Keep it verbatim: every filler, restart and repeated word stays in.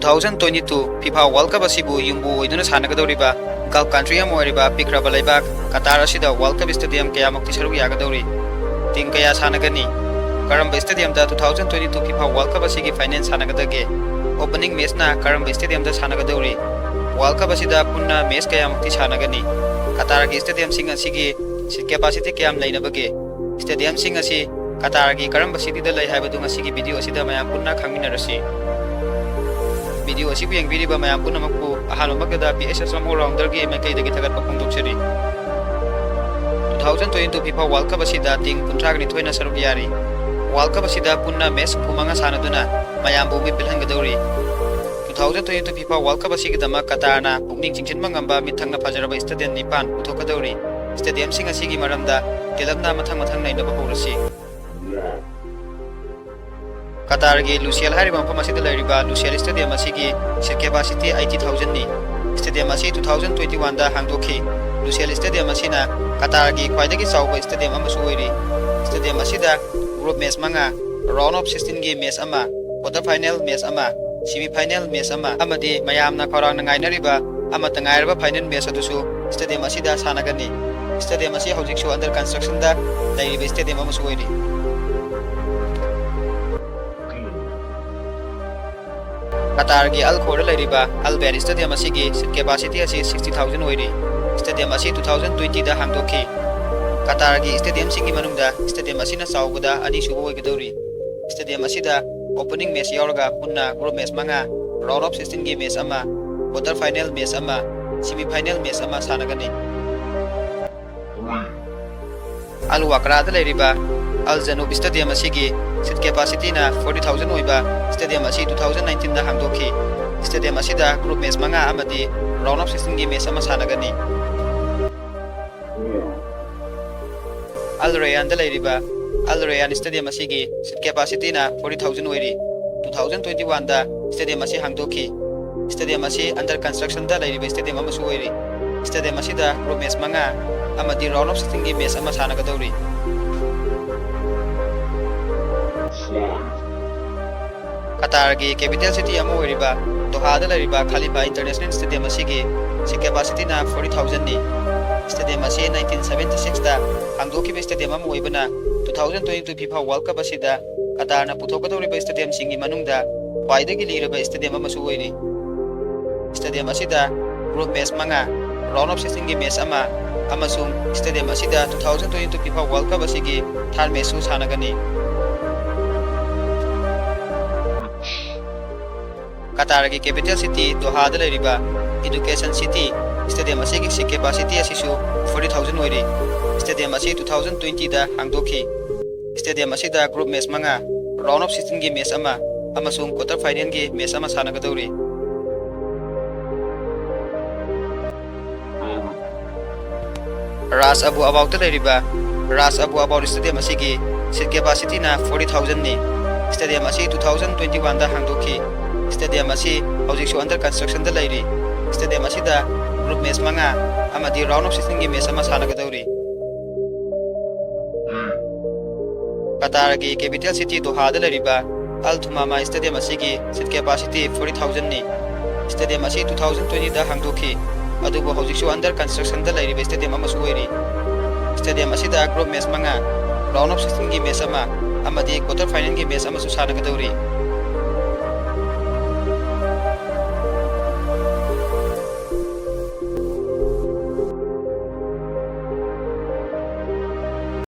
Two thousand twenty two FIFA world ꯀꯞ ꯑꯁꯤꯕꯨ ꯌꯨꯝꯕꯨ ꯑꯣꯏꯗꯨꯅ ꯁꯥꯟꯅꯒꯗꯧꯔꯤꯕ ꯒꯜꯐ ꯀꯟꯇ꯭ꯔꯤ ꯑꯃ ꯑꯣꯏꯔꯤꯕ ꯄꯤꯛꯈ꯭ꯔꯕ ꯂꯩꯕꯥꯛ ꯀꯇꯥꯔ ꯑꯁꯤꯗ ꯋꯥꯔꯜ ꯀꯞ ꯁ꯭ꯇꯦꯗꯤꯌꯝ ꯀꯌꯥꯃꯨꯛꯇꯤ ꯁꯔꯨꯛ ꯌꯥꯒꯗꯧꯔꯤ? ꯇꯤꯝ ꯀꯌꯥ ꯁꯥꯟꯅꯒꯅꯤ? ꯀꯔꯝꯕ ꯁ꯭ꯇꯦꯗꯤꯌꯝꯗ two thousand twenty two FIFA world cup ꯑꯁꯤꯒꯤ ꯐꯥꯏꯅꯦꯜ ꯁꯥꯟꯅꯒꯗꯒꯦ? ꯑꯣꯄꯅꯤꯡ ꯃꯦꯆꯅ ꯀꯔꯝꯕ ꯁ꯭ꯇꯦꯗꯤꯌꯝꯗ ꯁꯥꯟꯅꯒꯗꯧꯔꯤ? ꯋꯥꯔꯜ ꯀꯞ ꯑꯁꯤꯗ ꯄꯨꯟꯅ ꯃꯦꯆ ꯀꯌꯥꯃꯨꯛꯇꯤ ꯁꯥꯟꯅꯒꯅꯤ? ꯀꯇꯥꯔꯒꯤ ꯁ꯭ꯇꯦꯗꯤꯌꯝꯁꯤꯡ ꯑꯁꯤꯒꯤ ꯁꯤꯠ ꯀꯦꯄꯥꯁꯤꯇꯤ ꯀꯌꯥꯝ ꯂꯩꯅꯕꯒꯦ? ꯁ꯭ꯇꯦꯗꯤꯌꯝꯁꯤꯡ ꯑꯁꯤ ꯀꯇꯥꯔꯒꯤ ꯀꯔꯝꯕ ꯁꯤꯇꯤꯗ ꯂꯩ ꯍꯥꯏꯕꯗꯨ ꯉꯁꯤꯒꯤ ꯚꯤꯗꯤꯑꯣ ꯑꯁꯤꯗ ꯃꯌꯥꯝ ꯄꯨꯟꯅ ꯈꯪꯃꯤꯟꯅꯔꯁꯤ꯫ ꯚꯤꯗꯤꯑꯣ ꯑꯁꯤꯕꯨ ꯌꯦꯡꯕꯤꯔꯤꯕ ꯃꯌꯥꯝ ꯄꯨꯝꯅꯃꯛꯄꯨ ꯑꯍꯥꯟꯕꯃꯛꯇꯗ P S S All Rounder ꯒꯤ ꯃꯥꯏꯀꯩꯗꯒꯤ ꯊꯥꯒꯠꯄ ꯐꯣꯡꯗꯣꯛꯆꯔꯤ꯫ Two thousand twenty two FIFA world ꯀꯞ ꯑꯁꯤꯗ ꯇꯤꯝ ꯀꯨꯟꯊ꯭ꯔꯥꯒ ꯅꯤꯊꯣꯏꯅ ꯁꯔꯨꯛ ꯌꯥꯔꯤ꯫ ꯋꯥꯔꯜ ꯀꯞ ꯑꯁꯤꯗ ꯄꯨꯟꯅ ꯃꯦꯆ ꯍꯨꯝꯐꯨ ꯃꯉꯥ ꯁꯥꯟꯅꯗꯨꯅ ꯃꯌꯥꯝꯕꯨ ꯃꯤꯠ ꯄꯦꯜꯍꯟꯒꯗꯧꯔꯤ꯫ Two thousand twenty two FIFA world cup ꯑꯁꯤꯒꯤꯗꯃꯛ ꯀꯇꯥꯔꯅ ꯄꯨꯛꯅꯤꯡ ꯆꯤꯡꯁꯤꯟꯕ ꯉꯝꯕ ꯃꯤꯠ ꯊꯛꯅ ꯐꯖꯔꯕ ꯁ꯭ꯇꯦꯗꯤꯌꯝ ꯅꯤꯄꯥꯟ ꯄꯨꯊꯣꯛꯀꯗꯧꯔꯤ꯫ ꯁ꯭ꯇꯦꯗꯤꯌꯝꯁꯤꯡ ꯑꯁꯤꯒꯤ ꯃꯔꯝꯗ ꯇꯦꯜꯂꯞꯅ ꯃꯊꯪ ꯃꯊꯪ ꯅꯩꯅꯕ ꯍꯧꯔꯁꯤ꯫ ꯀꯇꯥꯔꯒꯤ ꯂꯨꯁꯦꯜ ꯍꯥꯏꯔꯤꯕ ꯃꯐꯝ ꯑꯁꯤꯗ ꯂꯩꯔꯤꯕ ꯂꯨꯁꯦꯜ ꯁ꯭ꯇꯦꯗꯤꯌꯝ ꯑꯁꯤꯒꯤ ꯁꯤꯠ ꯀꯦꯄꯥꯁꯤꯇꯤ ꯑꯩꯠꯇꯤ ꯊꯥꯎꯖꯟꯅꯤ꯫ ꯁ꯭ꯇꯦꯗꯤꯌꯝ ꯑꯁꯤ ꯇꯨ ꯊꯥꯎꯖꯟ ꯇ꯭ꯋꯦꯟꯇꯤ ꯋꯥꯟꯗ ꯍꯥꯡꯗꯣꯛꯈꯤ꯫ ꯂꯨꯁꯦꯜ ꯁ꯭ꯇꯦꯗꯤꯌꯝ ꯑꯁꯤꯅ ꯀꯇꯥꯔꯒꯤ ꯈ꯭ꯋꯥꯏꯗꯒꯤ ꯆꯥꯎꯕ ꯁ꯭ꯇꯦꯗꯤꯌꯝ ꯑꯃꯁꯨ ꯑꯣꯏꯔꯤ꯫ ꯁ꯭ꯇꯦꯗꯤꯌꯝ ꯑꯁꯤꯗ ꯒ꯭ꯔꯨꯞ ꯃꯦꯆ ꯃꯉꯥ, ꯔꯥꯎꯟ ꯑꯣꯐ ꯁꯤꯛꯁꯇꯤꯟꯒꯤ ꯃꯦꯆ ꯑꯃ, ꯀ꯭ꯋꯥꯇꯔ ꯐꯥꯏꯅꯦꯜ ꯃꯦꯆ ꯑꯃ, ꯁꯦꯃꯤ ꯐꯥꯏꯅꯦꯜ ꯃꯦꯆ ꯑꯃ ꯑꯃꯗꯤ ꯃꯌꯥꯝꯅ ꯈꯧꯔꯥꯡꯅ ꯉꯥꯏꯅꯔꯤꯕ ꯑꯃꯠꯇ ꯉꯥꯏꯔꯕ ꯐꯥꯏꯅꯦꯜ ꯃꯦꯆ ꯑꯗꯨꯁꯨ ꯁ꯭ꯇꯦꯗꯤꯌꯝ ꯑꯁꯤꯗ ꯁꯥꯟꯅꯒꯅꯤ꯫ ꯁ꯭ꯇꯦꯗꯤꯌꯝ ꯑꯁꯤ ꯍꯧꯖꯤꯛꯁꯨ ꯑꯟꯗꯔ ꯀꯟꯁꯇ꯭ꯔꯛꯁꯟꯗ ꯂꯩꯔꯤꯕ ꯁ꯭ꯇꯦꯗꯤꯌꯝ ꯑꯃꯁꯨ ꯑꯣꯏꯔꯤ꯫ ꯀꯇꯥꯔꯒꯤ ꯑꯜ ꯈꯣꯔꯗ ꯂꯩꯔꯤꯕ ꯑꯜ ꯕꯦꯠ ꯁ꯭ꯇꯦꯗꯤꯌꯝ ꯑꯁꯤꯒꯤ ꯁꯤꯠ ꯀꯦꯄꯥꯁꯤꯇꯤ ꯑꯁꯤ ꯁꯤꯛꯁꯇꯤ ꯊꯥꯎꯖꯟ ꯑꯣꯏꯔꯤ꯫ ꯁ꯭ꯇꯦꯗꯤꯌꯝ ꯑꯁꯤ ꯇꯨ ꯊꯥꯎꯖꯟ ꯇ꯭ꯋꯦꯟꯇꯤꯗ ꯍꯥꯡꯗꯣꯛꯈꯤ꯫ ꯀꯇꯥꯔꯒꯤ ꯁ꯭ꯇꯦꯗꯤꯌꯝꯁꯤꯡꯒꯤ ꯃꯅꯨꯡꯗ ꯁ꯭ꯇꯦꯗꯤꯌꯝ ꯑꯁꯤꯅ ꯆꯥꯎꯕꯗ ꯑꯅꯤꯁꯨꯕ ꯑꯣꯏꯒꯗꯧꯔꯤ꯫ ꯁ꯭ꯇꯦꯗꯤꯌꯝ ꯑꯁꯤꯗ ꯑꯣꯄꯅꯤꯡ ꯃꯦꯆ ꯌꯥꯎꯔꯒ ꯄꯨꯟꯅ ꯒ꯭ꯔꯨꯞ ꯃꯦꯆ ꯃꯉꯥ, ꯔꯥꯎꯟ ꯑꯣꯐ ꯁꯤꯛꯁꯇꯤꯟꯒꯤ ꯃꯦꯆ ꯑꯃ, ꯀ꯭ꯋꯥꯇꯔ ꯐꯥꯏꯅꯦꯜ ꯃꯦꯆ ꯑꯃ, ꯁꯦꯃꯤ ꯐꯥꯏꯅꯦꯜ ꯃꯦꯆ ꯑꯃ ꯁꯥꯟꯅꯒꯅꯤ꯫ ꯑꯜ ꯋꯥꯀ꯭ꯔꯥꯗ ꯂꯩꯔꯤꯕ ꯑꯜ ꯖꯅꯨꯕ ꯁ꯭ꯇꯦꯗꯤꯌꯝ ꯑꯁꯤꯒꯤ ꯁꯤꯠ ꯀꯦꯄꯥꯁꯤꯇꯤꯅ ꯐꯣꯔꯇꯤ ꯊꯥꯎꯖꯟ ꯑꯣꯏꯕ ꯁ꯭ꯇꯦꯗꯤꯌꯝ ꯑꯁꯤ ꯇꯨ ꯊꯥꯎꯖꯟ ꯅꯥꯏꯟꯇꯤꯟꯗ ꯍꯥꯡꯗꯣꯛꯈꯤ꯫ ꯁ꯭ꯇꯦꯗꯤꯌꯝ ꯑꯁꯤꯗ ꯒ꯭ꯔꯨꯞ ꯃꯦꯆ ꯃꯉꯥ ꯑꯃꯗꯤ ꯔꯥꯎꯟ ꯑꯣꯐ ꯁꯤꯛꯁꯇꯤꯟꯒꯤ ꯃꯦꯆ ꯑꯃ ꯁꯥꯟꯅꯒꯅꯤ꯫ ꯑꯜ ꯔꯌꯥꯟꯗ ꯂꯩꯔꯤꯕ ꯑꯜ ꯔꯌꯥꯟ ꯁ꯭ꯇꯦꯗꯤꯌꯝ ꯑꯁꯤꯒꯤ ꯁꯤꯠ ꯀꯦꯄꯥꯁꯤꯇꯤꯅ ꯐꯣꯔꯇꯤ ꯊꯥꯎꯖꯟ ꯑꯣꯏꯔꯤ꯫ ꯇꯨ ꯊꯥꯎꯖꯟ ꯇ꯭ꯋꯦꯟꯇꯤ ꯋꯥꯟꯗ ꯁ꯭ꯇꯦꯗꯤꯌꯝ ꯑꯁꯤ ꯍꯥꯡꯗꯣꯛꯈꯤ꯫ ꯁ꯭ꯇꯦꯗꯤꯌꯝ ꯑꯁꯤ ꯑꯟꯗꯔ ꯀꯟꯁꯇ꯭ꯔꯛꯁꯟꯗ ꯂꯩꯔꯤꯕ ꯁ꯭ꯇꯦꯗꯤꯌꯝ ꯑꯃꯁꯨ ꯑꯣꯏꯔꯤ꯫ ꯁ꯭ꯇꯦꯗꯤꯌꯝ ꯑꯁꯤꯗ ꯒ꯭ꯔꯨꯞ ꯃꯦꯆ ꯃꯉꯥ ꯑꯃꯗꯤ ꯔꯥꯎꯟ ꯑꯣꯐ ꯁꯤꯛꯁꯇꯤꯟꯒꯤ ꯃꯦꯆ ꯑꯃ ꯁꯥꯟꯅꯒꯗꯧꯔꯤ꯫ ꯀꯇꯥꯔꯒꯤ ꯀꯦꯄꯤꯇꯦꯜ ꯁꯤꯇꯤ ꯑꯃ ꯑꯣꯏꯔꯤꯕ ꯗꯣꯍꯥꯗ ꯂꯩꯔꯤꯕ ꯈꯂꯤꯐꯥ ꯏꯟꯇꯔꯅꯦꯁꯅꯦꯜ ꯁ꯭ꯇꯦꯗꯤꯌꯝ ꯑꯁꯤꯒꯤ ꯁꯤꯠ ꯀꯦꯄꯥꯁꯤꯇꯤꯅ ꯐꯣꯔꯇꯤ ꯊꯥꯎꯖꯟꯅꯤ꯫ ꯁ꯭ꯇꯦꯗꯤꯌꯝ ꯑꯁꯤ ꯅꯥꯏꯟꯇꯤꯟ ꯁꯚꯦꯟꯇꯤ ꯁꯤꯛꯁꯇ ꯍꯥꯡꯗꯣꯛꯈꯤꯕ ꯁ꯭ꯇꯦꯗꯤꯌꯝ ꯑꯃ ꯑꯣꯏꯕꯅ, two thousand twenty two FIFA world cup ꯑꯁꯤꯗ ꯀꯇꯥꯔꯅ ꯄꯨꯊꯣꯛꯀꯗꯧꯔꯤꯕ ꯁ꯭ꯇꯦꯗꯤꯌꯝꯁꯤꯡꯒꯤ ꯃꯅꯨꯡꯗ ꯈ꯭ꯋꯥꯏꯗꯒꯤ ꯂꯤꯔꯕ ꯁ꯭ꯇꯦꯗꯤꯌꯝ ꯑꯃꯁꯨ ꯑꯣꯏꯔꯤ꯫ ꯁ꯭ꯇꯦꯗꯤꯌꯝ ꯑꯁꯤꯗ ꯒ꯭ꯔꯨꯞ ꯃꯦꯆ ꯃꯉꯥ, ꯔꯥꯎꯟ ꯑꯣꯐ ꯁꯤꯛꯁꯇꯤꯟꯒꯤ ꯃꯦꯆ ꯑꯃ ꯑꯃꯁꯨꯡ ꯁ꯭ꯇꯦꯗꯤꯌꯝ ꯑꯁꯤꯗ two thousand twenty two FIFA world cup ꯑꯁꯤꯒꯤ ꯊꯥꯔꯗ ꯃꯦꯆꯁꯨ ꯁꯥꯟꯅꯒꯅꯤ꯫ ꯀꯇꯥꯔꯒꯤ ꯀꯦꯄꯤꯇꯦꯜ ꯁꯤꯇꯤ ꯗꯣꯍꯥꯗ ꯂꯩꯔꯤꯕ ꯏꯗꯨꯀꯦꯁꯟ ꯁꯤꯇꯤ ꯁ꯭ꯇꯦꯗꯤꯌꯝ ꯑꯁꯤꯒꯤ ꯁꯤꯠ ꯀꯦꯄꯥꯁꯤꯇꯤ ꯑꯁꯤꯁꯨ ꯐꯣꯔꯇꯤ ꯊꯥꯎꯖꯟ ꯑꯣꯏꯔꯤ꯫ ꯁ꯭ꯇꯦꯗꯤꯌꯝ ꯑꯁꯤ ꯇꯨ ꯊꯥꯎꯖꯟ ꯇ꯭ꯋꯦꯟꯇꯤꯗ ꯍꯥꯡꯗꯣꯛꯈꯤ꯫ ꯁ꯭ꯇꯦꯗꯤꯌꯝ ꯑꯁꯤꯗ ꯒ꯭ꯔꯨꯞ ꯃꯦꯆ ꯃꯉꯥ, ꯔꯥꯎꯟ ꯑꯣꯐ ꯁꯤꯛꯁꯇꯤꯟꯒꯤ ꯃꯦꯆ ꯑꯃ ꯑꯃꯁꯨꯡ ꯀ꯭ꯋꯥꯇꯔ ꯐꯥꯏꯅꯦꯜꯒꯤ ꯃꯦꯆ ꯑꯃ ꯁꯥꯟꯅꯒꯗꯧꯔꯤ꯫ ꯔꯥꯖ ꯑꯕꯨ ꯑꯕꯥꯎꯗ ꯂꯩꯔꯤꯕ ꯔꯥꯖ ꯑꯕꯨ ꯑꯕꯥꯎꯗ ꯁ꯭ꯇꯦꯗꯤꯌꯝ ꯑꯁꯤꯒꯤ ꯁꯤꯠ ꯀꯦꯄꯥꯁꯤꯇꯤꯅ ꯐꯣꯔꯇꯤ ꯊꯥꯎꯖꯟꯅꯤ꯫ ꯁ꯭ꯇꯦꯗꯤꯌꯝ ꯑꯁꯤ ꯇꯨ ꯊꯥꯎꯖꯟ ꯇ꯭ꯋꯦꯟꯇꯤ ꯋꯥꯟꯗ ꯍꯥꯡꯗꯣꯛꯈꯤ꯫ ꯁ꯭ꯇꯦꯗꯤꯌꯝ ꯑꯁꯤ ꯍꯧꯖꯤꯛꯁꯨ ꯑꯟꯗꯔ ꯀꯟꯁꯇ꯭ꯔꯛꯁꯟꯗ ꯂꯩꯔꯤ꯫ ꯁ꯭ꯇꯦꯗꯤꯌꯝ ꯑꯁꯤꯗ ꯒ꯭ꯔꯨꯞ ꯃꯦꯆ ꯃꯉꯥ ꯑꯃꯗꯤ ꯔꯥꯎꯟ ꯑꯣꯐ ꯁꯤꯛꯁꯇꯤꯟꯒꯤ ꯃꯦꯆ ꯑꯃ ꯁꯥꯟꯅꯒꯗꯧꯔꯤ꯫ ꯀꯇꯥꯔꯒꯤ ꯀꯦꯄꯤꯇꯦꯜ ꯁꯤꯇꯤ ꯗꯣꯍꯥꯗ ꯂꯩꯔꯤꯕ ꯑꯜ ꯊꯨꯃꯥꯃꯥ ꯁ꯭ꯇꯦꯗꯤꯌꯝ ꯑꯁꯤꯒꯤ ꯁꯤꯠ ꯀꯦꯄꯥꯁꯤꯇꯤ ꯐꯣꯔꯇꯤ ꯊꯥꯎꯖꯟꯅꯤ꯫ ꯁ꯭ꯇꯦꯗꯤꯌꯝ ꯑꯁꯤ ꯇꯨ ꯊꯥꯎꯖꯟ ꯇ꯭ꯋꯦꯟꯇꯤꯗ ꯍꯥꯡꯗꯣꯛꯈꯤ, ꯑꯗꯨꯕꯨ ꯍꯧꯖꯤꯛꯁꯨ ꯑꯟꯗꯔ ꯀꯟꯁꯇ꯭ꯔꯛꯁꯟꯗ ꯂꯩꯔꯤꯕ ꯁ꯭ꯇꯦꯗꯤꯌꯝ ꯑꯃꯁꯨ ꯑꯣꯏꯔꯤ꯫ ꯁ꯭ꯇꯦꯗꯤꯌꯝ ꯑꯁꯤꯗ ꯒ꯭ꯔꯨꯞ ꯃꯦꯆ ꯃꯉꯥ, ꯔꯥꯎꯟ ꯑꯣꯐ ꯁꯤꯛꯁꯇꯤꯟꯒꯤ ꯃꯦꯆ ꯑꯃ ꯑꯃꯗꯤ ꯀ꯭ꯋꯥꯇꯔ ꯐꯥꯏꯅꯦꯜꯒꯤ ꯃꯦꯆ ꯑꯃꯁꯨ ꯁꯥꯟꯅꯒꯗꯧꯔꯤ꯫